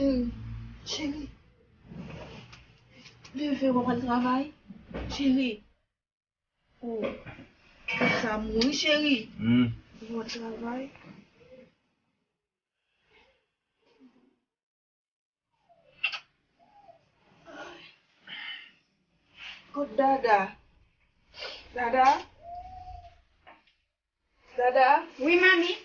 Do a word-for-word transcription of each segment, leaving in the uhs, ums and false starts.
Cheri, cheri, leve, w ap al travay? Cheri. Oh, sa mouri, cheri. Hmm. W ap al travay? Kot Dada? Dada? Dada? Wi, manmi.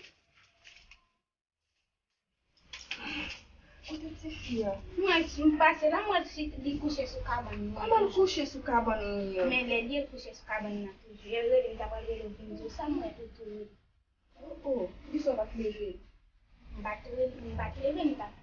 Kote tifi a? Mwen, m pase la, mwen si li kouche sou kabann li. Kòman l kouche sou kabann li an? Men lè li ye l kouche sou kabann nan toujou. Lè l rele m, ta pral rele w vin di w sa, mwen tou tou rele. Oh, oh, poukisa w pa t leve? M pa t re-, m pa t leve, m t ap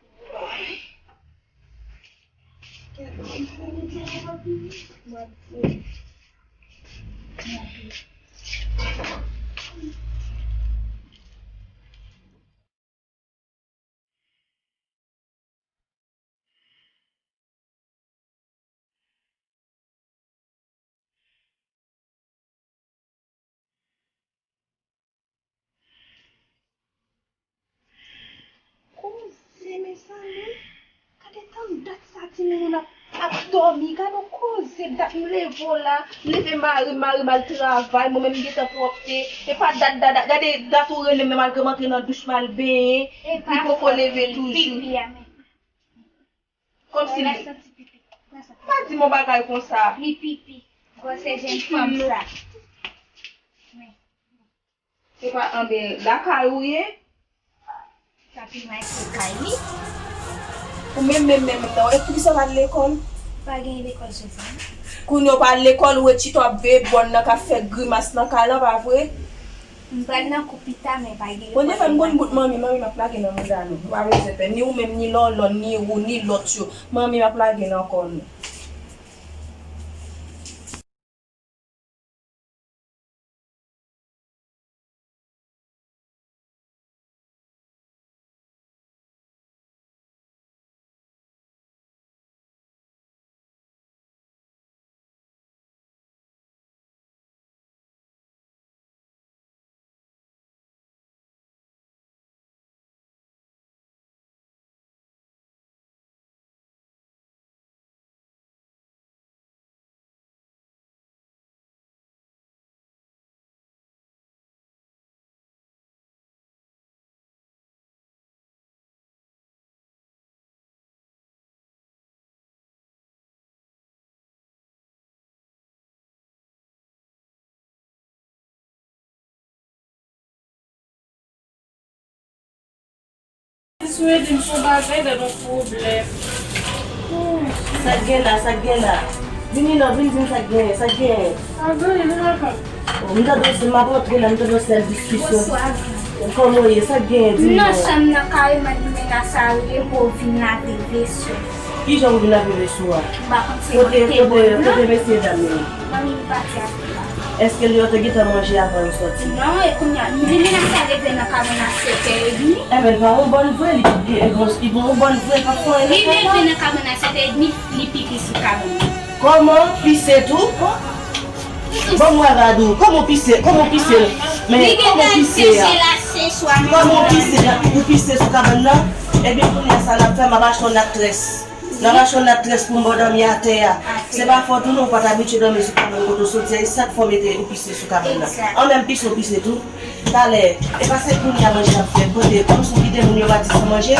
Koze, mezanmi. Gade tan dat sa timoun ap, ap dòmi. Gade yon koze dat m leve w la. M leve mari m, mari m al travay. Mwen menm m gentan pwòpte. E pa dat, dat, dat. Gade dat ou rele m nan malgre m antre nan douch m al benyen. Li poko leve toujou. Kòmsi li. Pa di m yon bagay konsa. Li pipi. Gwosè jèn fanm sa. Se pa anben lakay ou ye? Sa pi mal ke kay li. Ou menm, menm, menm, menm nan. E poukisa w pa al lekòl? Pa gen lekòl sou sa. Kounye a w pa al lekòl, ou ret chita w ap veye bòn nan k ap fè grimas nan kay lan, pa vre? M pral nan kou pita, men pa gen lekòl. Kounye a fè m konn bout manmi, manmi m ap lage nan mouda nou. Nou pa bezwen pè, ni ou menm, ni Lòlòn, ni ou, ni lòt yo. Manmi m ap lage nan kò nou. Sou ede m sou bagay, dad yon pwoblèm. Sa k gen la, sa k gen la? Vini non, vin di m sa k genyen, sa k genyen? Pa gen anyen, vin lakay. Oh, m tande w se m ap antre la, m tande w se diskisyon. Bonswa. Kòman w ye? Sa k genyen? Di m non. Nan chanm nan kareman li menase a rele pou w vin lave veso. Kijan w vin lave veso a? M pa konn se mwen ki te ba w nan. Kote, kote mesye dam yo? Manmi m pati ak li la. Èske yo te gentan manje avan yo sòti? Non, e kounye a, li menase a leve nan kabann nan sèt è edmi. Enben, pa yon bòn vre, li, li, li, li pa yon bòn vre, pa fè anyen nan kay la. Li leve nan kabann nan sèt è edmi, li pipi sou kabann nan. Kòman? Pise tou? Bon, mwen va di w, kòman w pise? Kòman w pise? Men, kòman w pise a? Kòman w pise a? Ou pise sou kabann nan? Ebyen, kounye a sa n ap fè, m ap achte yon natrès. Nan machann nan très pou m ba w dòmi atè a. Se pa fòt ou non, ou pa t abitye dòmi sou kabann kote w soti a, e sa k fè w mete ou pise sou kabann nan. An menm pise w pise tou. Talè, e pa se kounye a manje ap fèt, kote kòmsi w kite moun yo pati san manje.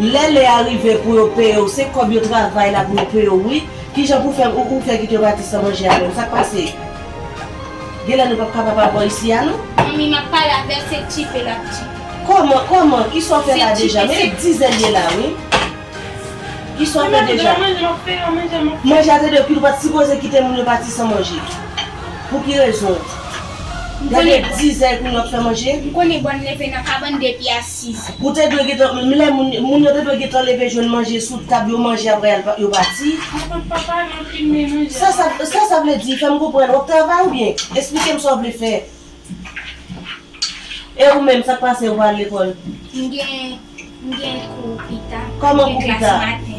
Lè lè a rive pou yo peye w, se kòb yo travay la pou yo peye w, wi. Kijan pou fè, ou, ou fè kite yo pati san manje a menm? Sa k pase? Genlè nou p ap kapab ap bò isi a, non? Manmi, m ap pale avè l, se tchipe l ap tchipe. Kòman, kòman? Kisa w fè la deja? Men e dizè l ye la, wi. Kisa w fè deja? Manje a te de pil, ou pa t sipoze kite moun yo pati san manje. Pou ki rezon? Gade dizè kounye a w ap fè manje. M konnen bon leve nan kabann depi a sizè. Ou te dwe gentan, lè moun, moun yo te dwe gentan leve jwenn manje sou tab, yo manje apre yo pati. Sa, sa, sa, sa vle di, fè m konprann, w ap travay oubyen? Esplike m sa w vle fè. E ou menm, sa k pase, ou pa al lekòl? M gen, m gen kou pita. Kòman kou pita?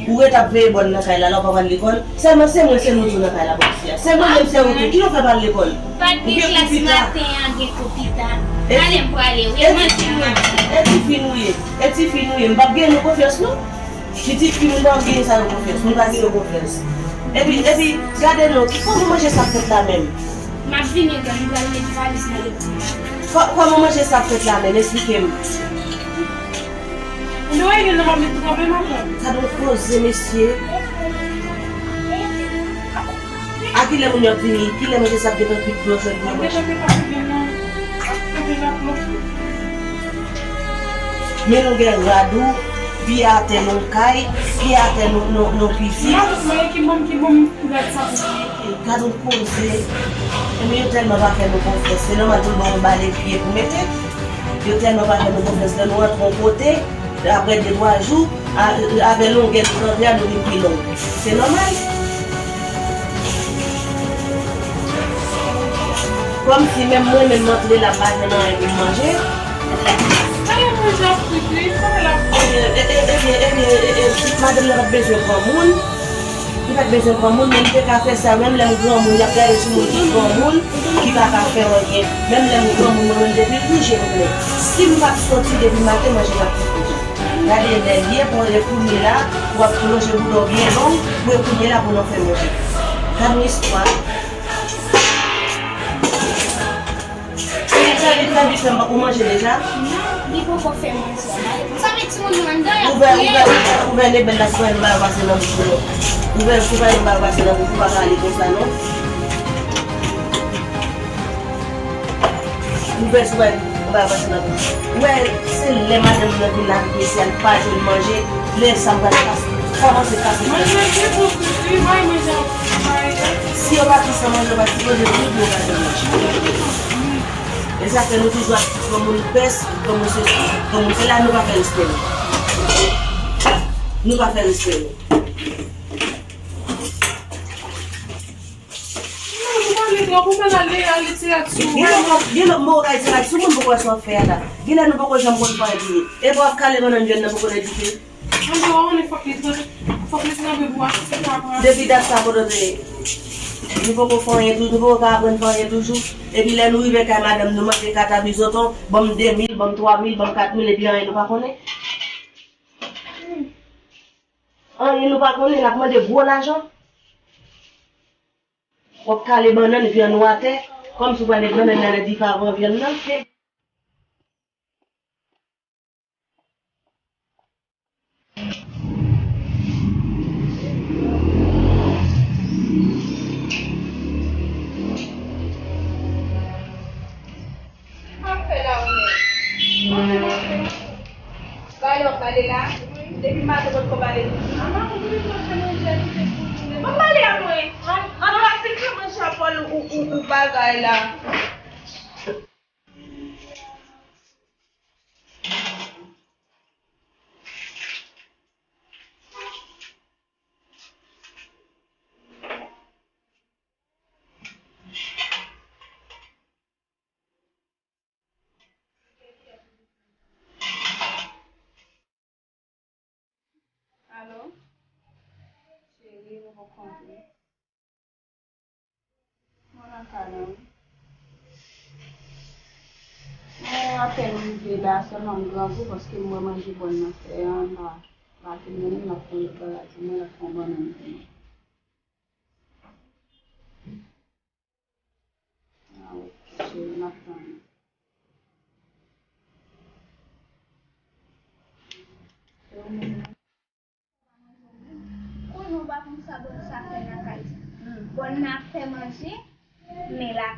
Ou ret ap veye bòn nan kay la, la ou pa pral lekòl? Sèlman se mwen, se nou tou nan kay la, bòs ya. Se mwen menm, se ou tou. Kilè w fè pral lekòl? Pa t gen klas maten an, gen kou pita. Talè m prale, wi, manje a maten. E tifi nou ye? E tifi nou ye? M p ap gen nou konfyans, non? Pitit fi, moun pa gen sa yo konfyans, moun pa gen yo konfyans. Epi, epi, gade non, ki kòman manje sa ap fèt la menm? M ap vini, granm, m pral met valiz nan legliz. Kò-, kòman manje sa ap fèt la menm? Esplike m. Ou wè gen nan m ap met tranpe, maten. Sa don koze, mesye. A kilè moun yo ap vini? Kilè manje sa ap gentan kwit pou yo fè l pou yo manje? Men nou gen rad ou, pye atè nan kay, pye atè nan, nan, nan kizin. Gad yon koze. Ebyen, yo tèlman pa fè nou konfyans. Se nòmal pou l ba w yon bale pye pou mete. Yo tèlman pa fè nou konfyans. Lè nou rantre yon kote, apre de twa jou, a, avè longè nou rantre a, nou vin pi long. Se nòmal. Kòmsi menm mwen menm m antre la, m pa jwenn anyen pou m manje. Ebyen, ebyen, ebyen, ebyen, madanm nan pa t bezwen granmoun. Li pa t bezwen granmoun, men li te ka fè sa. Menm lè m granmoun, y ap gade sou moun ki granmoun, ki pa ka fè anyen. Menm lè m granmoun, mwen menm depi kouje m vle. Si m pa t soti depi maten, manje m ap fè kouje. Gade lè l ye, pou e kounye la, w ap lonje bouda w byen long, pou e kounye la pou nou fè manje. Gad yon istwa. Li fè, li fè, li fè, ou manje deja? Non, li poko fè manje. Sa met timoun yo anndan, y ap Ouvè, ouvè, ouvè, ouvè lebèl la, si w pa vle m ba yo pase nan bouch ou non. Ouvè, si w pa vle m ba yo pase nan bouch ou, pa pale konsa non. Ouvè, si w pa vle m ba yo pase nan bouch ou. Ou wè, se lè madanm nan vin la, mesye a, li pa jwenn manje, lè sa m pral kase, kòmanse kase tèt. Manje pi bon, pi, pi, manje, manje. Si yo pati san manje, yo pati poze, pou yo pa janm manje. E sa fè nou toujou ap di granmoun pès, granmoun sesi, granmoun sela, nou pa fè respè nou. Nou pa fè respè nou. Non, ou pale twòp, ou pale ale, ale tire ak sou. Gen lòt mo, gen lòt mo w ka itilize ak sou moun, poko wè sa w ap fè a la. Gen lè nou poko janm konn fè anyen pou li. Epi w ap kale bannann jèn nan poko nan edike. An dehors, on est fòk li tranpe, fòk li tranpe pou achte sa pran. Depi dat sa poko te, nou poko fè anyen toujou, nou poko ka aprann fè anyen toujou. Epi lè nou rive kay madanm nou mande katabizoton, ban m de mil, ban m twa mil, ban m kat mil, epi anyen nou pa konnen. Anyen nou pa konnen, n ap mande gwo lajan. W ap kale bannann, vyann ou atè, kòmsi w pral met bannann nan nan dife avan vyann nan. Sa w ap fè la, ou menm? Sa w ap fè? Sa w ap pale la? Depi maten ou potko pale. Mama, ou vin fè manje a kite pou jounen. Mwen pale a mwen. An, an, an, fè manje a Paul ou, ou, ou bagay la. Alo? Cheri, nou poko kontre. Mwen nan kay la, wi. Mwen apèn rive la, sèlman m grangou paske m wè manje bòn nan fè an, m pa, m pa fin mennen, l ap fè yon lòt bagay pou mwen, l ap fè yon bannann pou mwen. Ah, ok, cheri, m ap tann ou. Konnen w pa konn sa bòn sa fè nan kay sa. Bòn nan ap fè manje, men l ap,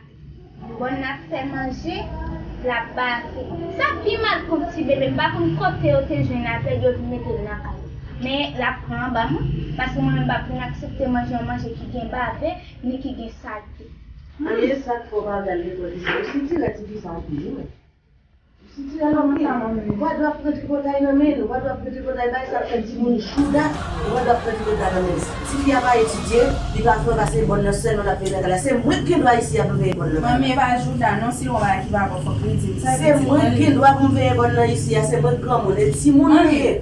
bòn nan ap fè manje, l ap bave. Sa pi mal kont ti bebe, m pa konn kote yo te jwenn avè l, yo vin mete l nan kay. Men l ap pran anba mwen, paske mwen menm m p ap vin aksepte manje yon manje ki gen bave, ni ki gen salte. Ann, e sa k fè w pa vle al lekòl isit? Ou sitirè tifi sa anpil, wi, mwen. Ou sitirè l anpil. Ou pa dwe ap pran tripotay nan men l, ou pa dwe ap pran tripotay, bagay sa ap fè timoun jouda, ou pa dwe ap pran tripotay nan men l. Tifi a pa etidye, li pa fè pase bòn nan sèlman l ap veye nan kay la. Se mwen k gen dwa isi a pou m veye bòn nan kay la. Manmi, e pa jouda non, si l wè yon bagay ki pa bon, fòk li di m. Sa se mwen k gen dwa pou m veye bòn nan isi a, se mwen k granmoun, e timoun li ye.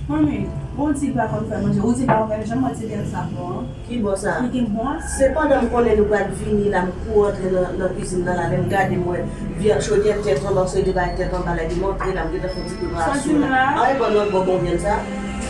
Manmi, bon, ou di l pa konn fè manje, ou di l pa konn fè manje, jan m wè ti bèl sa bon an. Ki bò sa? Li gen bò a? Se pandan m konnen nou pral vini la, m kouri antre nan, nan kwizin nan la, lè m gade m wè vyann chodyè tèt anba, yon seri de bagay tèt anba la, epi m antre la, m gentan fè yon ti pe preparasion la. An, e pa nan bò bon vyann sa?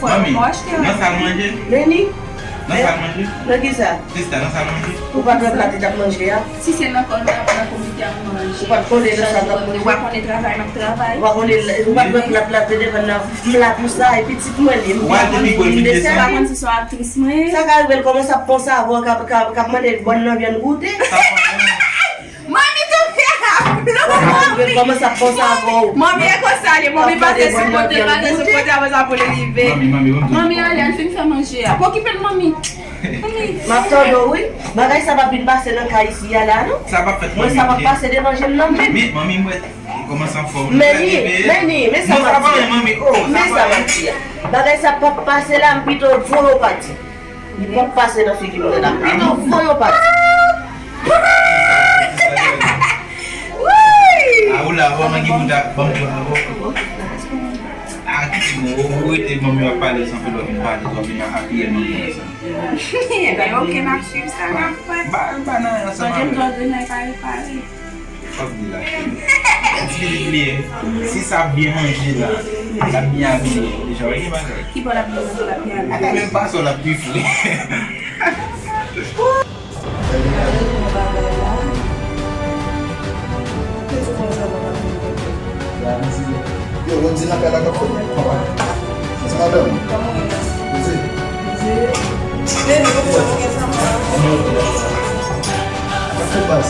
fwa yo pa achte anyen. Nan sal manje? Meni? Nan sal manje? Nan ki sa? Sista, nan sal manje? Ou pa t wè plat li t ap manje a? Si se nan kò l, nan komite a, manje. Ou pa t konnen nan sal l ap manje? Ou pa konnen travay m ap travay. Ou pa konnen, ou pa t wè plat la te devan nan, m la pou sa, e pitit mwen li, m te konn li desè. Ou pa konn si se yon aktris mwen ye. Sa ka rive l kòmanse ap panse avè w, k ap, k ap, k ap mande bòn nan vyann goute. Manmi tonbe a plon. Manmi kòmanse ap panse avè w. Manmi e konsa li, manmi pase sou kote, pase sou kote, apre sa pou li rive. Manmi, manmi, manmi. Manmi ale, al fin fè manje a. Pa okipe l, manmi. Manmi. M ap tande w, wi. Bagay sa p ap vin pase nan kay isi a la, non. Sa p ap fèt, manmi. Mwen, sa p ap pase devan je m nan menm. Men, manmi, mwen, kòmanse anfòm. Meni, meni, men sa m ap di a. Men sa m ap di a. Bagay sa p ap pase la, m pito voye w pati. Li p ap pase nan figi m nan la. Pito voye w pati. Wi! A, ou la, ou manke pou ta, ban m jwe avè w. A, Ou rete manmi w ap pale san ke lè w vin pale, lè w vin apiye manmi w sa. Ebyen, oke, n ap swiv sa, n ap wè. Ba, ba nan ansanm avè. Jan Jordan nan pale, pale. Fòk di la, cheri. Ti pitit li ye. Si sa ap byen manje la, l ap byen abiye. Deja, wè gen bagay. Ki bò l ap byen manje, l ap byen abiye? Ata menm fason l ap pifre. Yo, Wendy nan kay la k ap fè. Kòman? Yes, madam. Poze. Poze. Baby, ou fè mwen gen zanmi. Sa fè baz.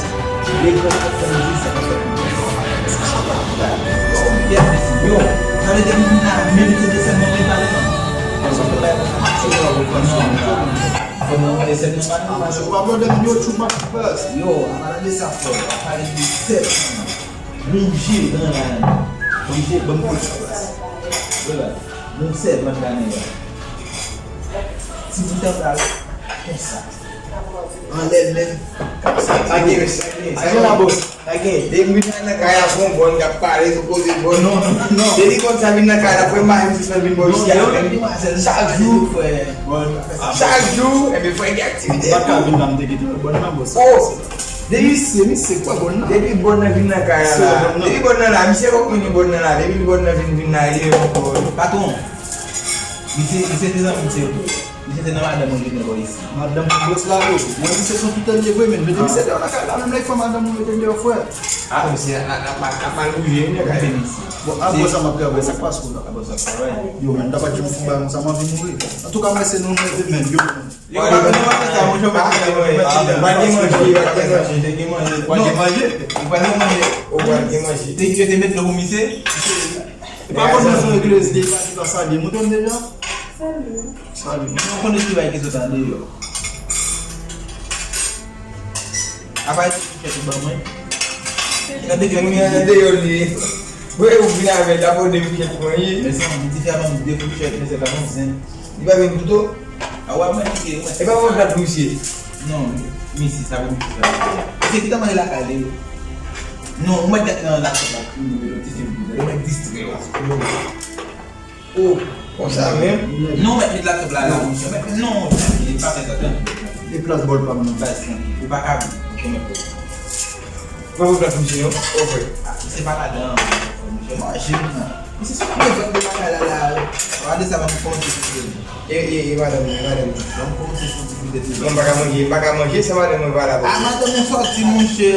Lekran ap fè mizisyen ap fè. Yo, sa vle di depi la, menm se de sèl mwen pale non. Sa fè bay mwen ap fè yo, yo, yo, yo. Fò mwen voye sèl nan pale. Ah, se pa blòdè m yo, tchou, m ap baz. Yo, a pale de sa, frè. A pale de sèl. Manje nan la. Manje, ban m kote sa. Yo la. Moun sèvant la nan la. Ti bouton la konsa. Anlè menm. Konsa. Sa gen, sa gen, sa gen la, bòs. Sa gen. Depi m vin nan kay la, fè yon bòn k ap pale sou koze bòn. Non, non, non. Depi konn sa vin nan kay la, frè, m pa janm sispann vin bò isi a menm. Chak jou. Chak jou, ebyen, frè, gen aktivite. M pa ka vin la, m te kite bòn nan, bòs. Oh! Depi misye, misye, kwè bòn nan. Depi bòn nan vin nan kay la, la. Depi bòn nan la, misye poko konn bòn nan la. Depi bòn nan vin, vin la, li yon bòn. Patwon, misye, misye te zanmi, misye. Misye te nan madanm mwen vin bò isi. Madanm bòs la yo. Mwen di se son tout alye vre, men mete misye deyò nan kay la, menm lè fè madanm mwen mete deyò, frè. Ah, misye ap, ap, ap, ap mal bouje, wi, nan kay la. Bon, apre sa m ap travay, sa k pase w la? Apre sa ap travay. Yo, men, ta pa di yon fou bagay konsa, m anvi mouri. Antouka, mèsi nou, men, men, yo. Yo, pa gen manje, pa gen manje, pa gen manje, te gen manje. Ou pral gen manje? Ou pral gen manje. Te, yo te met dlo pou misye? Li pa konn nan son eklezi, li pa, li pa salye. Mwen konn deja. Salye. Salye. Mwen konn eski bay ki sot an deyò. Apa e fourchèt ou ban mwen? Gade ke mwen an deyò li. Mwen ou vin avè l, apa ou de fourchèt mwen ye. Mezanmi, ti fi a ban m de fourchèt, men se pa yon zen. Li pa vin kouto? A wè mwen ki se mwen. E pa mwen plat misye. Non, misye, sa vle misye sa. Misye ki ta manje lakay li. Non, ou mèt gade nan laptop la, kriminèl, ti fi m, ou mèt distrè w. Oh, konsa menm? Non, mèt met laptop la, la, monchè. Mèt, non, li pa fè sa, tanpri. E plas bòl pa m nan. Baz, tanpri. Ou pa ka vin, ou konn mèt. Ou pa wè plas misye, non? Ok. Ah, se pa ladan, monchè. Manje m nan. Misye sot nan vant de lakay la, la. Gade sa, ban m kòmanse sou li. E, e, e, madanm, e, madanm. Ban m kòmanse sou li, poutèt li. Non, m pa ka manje, m pa ka manje san madanm mwen pa la, ah, madanm mwen sòti, monchè.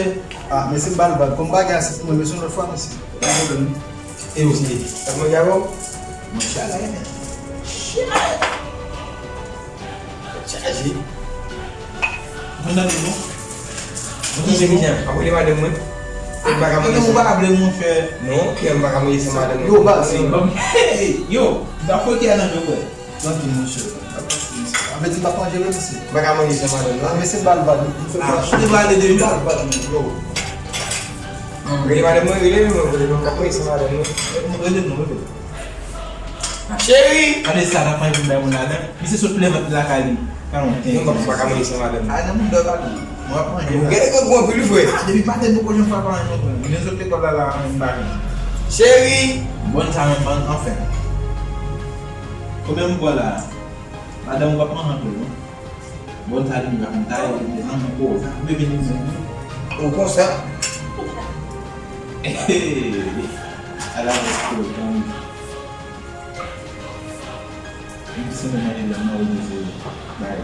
Ah, mesye, m ba l vag. Kòm bagay a se pou mwen, mesye, yon lòt fwa, mesye. Pa pwoblèm. E ou se, w ap manje avè w? Mwen chalè, men. Chalè. Chaje. Mwen nan nou. Mwen nan nou. Ap rele madanm mwen. E m pa ka manje san. Ou pa ka vle, monchè. Non, kè m pa ka manje san madanm mwen. Yo, baz. Yo, m pa fote a nan jò, wè. Tranquille, monchè. Anvle di m pa manje vre, mesye. M pa ka manje san madanm la. Ah, mesye, m ba l vag. M fè flash. Ou te pale de li? M ba l vag, yo. Rele madanm mwen, rele mwen, rele mwen, m pa manje san madanm mwen. Rele non, rele. Cheri! Gade sa, n ap manje pou bay moun ladan. Misye sot leve lakay li. Ka lontan. Non, m pa ka manje san madanm. Ah, nan moun dòy pa tou. Mwen ap manje. Ou gen nèg gwo anpil, wi, frè. Ah, depi maten, nou pa janm pa manje, non, frè. Mwen sot lekòl la, la, mwen pa janm. Cheri! Bòn sa menm, anfen. Konbyen m pran la? Madanm ou pa pran anpil, non? Bòn sa li menm pa konn taye, li te nan men ko, sa bebe li menm. Ou konsa? Ala mwen ko, tanmi. Yon ti semenn manje blan nan ou manje bay.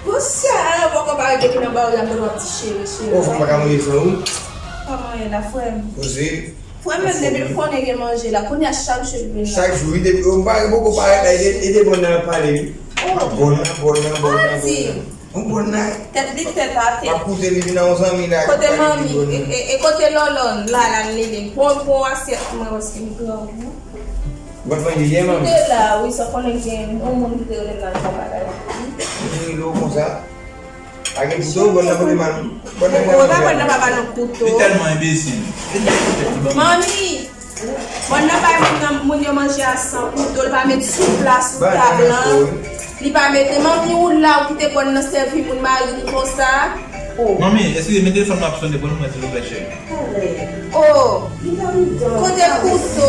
Pousya, poko pare depi nan bari a, mwen w ap di cheri, cheri. Ou fè m pa ka manje san ou? Pa manyen la, frè m. Poze. Frè m, menm depi l konnen gen manje la, kounye a chak jou l vin la. Chak jou, wi, depi, ou pa, poko parèt la, e de, e de bòn nan l ap pale, wi. Oh. Bòn nan, bòn nan, bòn nan, bòn nan. Yon bòn nan. Tèt li tèt atè. M ap koute li vin nan yon zanmi la. Kote manmi, e, e, e kote lòlòn la, la, lele. Bon, bon, asyèt mwen, paske m gran, wi. Bòn manje yè, manmi. Li te la, wi, sa konnen gen yon moun ki te rele m nan jan bagay. Li te rele w konsa. Pa gen kouto, bòn nan pote mal. Bòn nan gen mal. Bòn nan pa ba nou kouto. Li tèlman enbesil. Li te kouto li ban mwen. Manmi! Bòn nan bay moun nan, moun yo manje a san kouto, li pa met sou pla, sou tab lan. Li pa mete, manmi ou la, ou kite bòn nan sèvi moun mari li konsa. Oh. Manmi, eskize, men telefòn mwen ap sone, pran mwen silvouplè, cheri. Oh. Kote kouto?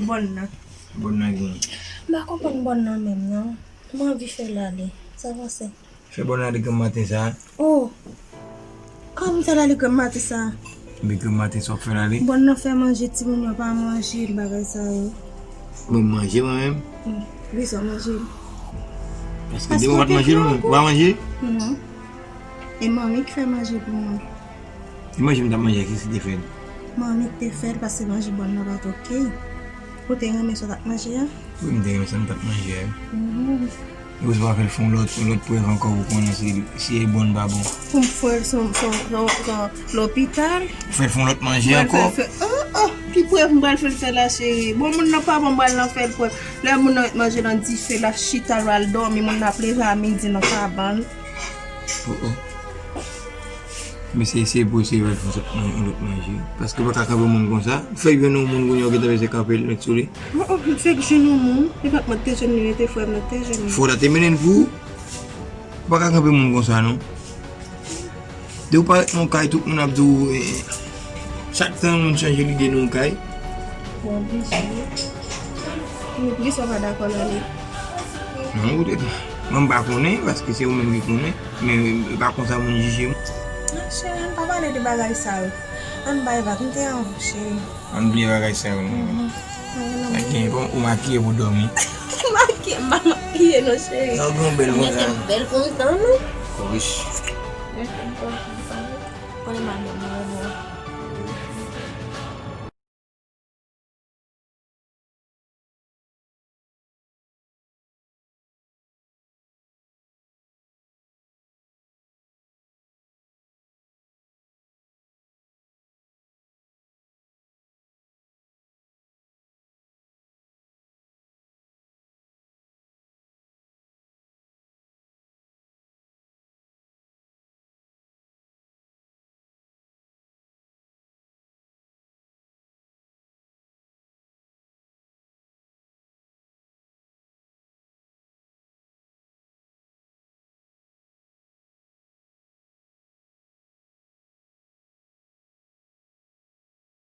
bòn nan. Bòn nan gen. M pa konprann bòn nan menm non. M anvi fè l ale. Sa panse? Fè bòn nan ale granm maten sa. Oh! Kòman sa l ale granm maten sa? Men granm maten sa w ap fè l ale? Bòn nan fè manje, timoun yo pa manje, bagay sa yo. Mwen manje mwen menm? Hmm. Wi, sa w manje. Paske depi w pa t manje l, ou pa manje? Non. E manmi ki fè manje pou mwen. E manje m t ap manje a, kiyès ki te fè l? Manmi ki te fè l, paske manje bòn nan pa t oke. Ou te renmen sa w t ap manje a? Wi, m te renmen sa m t ap manje a, wi. Mhm. E ou pa fè l fè yon lòt, yon lòt prèv ankò pou konnen si, si e bon, pa bon. Pou m fè l son, son, son, son lopital? Fè l fè yon lòt manje ankò? Fè, oh, oh, ki prèv m pral fè l fè la, cheri? Bon, moun nan pa bon, m pral nan fè l prèv. Lè moun nan manje nan dife, l ap chita, l pral dòmi, moun nan ap leve a midi nan kabann. Oh, oh. Men se, se pou se va fè yon lòt manje. Paske w pa ka kanpe moun konsa. Fè jwenn yon moun kounye a w gentan bezwen kanpe l met sou li. Oh, oh, m fèk jwenn yon moun. E pa t mwen te jwenn li, te frè m nan te jwenn li. Fò w ta te mennen l pou ou. Ou pa ka kanpe moun konsa non. Depi w parèt nan yon kay, tout moun ap di w, eh, chak tan moun chanje lide nan yon kay. Bon, oblije. Oblije sa w pa dakò nan li. Non, ou te, mwen m pa konnen, paske se ou menm ki konnen, men e pa konsa moun jije moun. Non, cheri, ann pa pale de bagay sa yo. Ann bay vag, m te anvi, cheri. Ann bliye bagay sa yo, non. Mhm. Ann gen bon, ou makiye pou dòmi. Makiye, m pa makiye, non, cheri. Sa w gen bèl konsa. Mete m bèl konsa, non. Kòrich. Mete m bèl konsa, non. Konnen m al dòmi.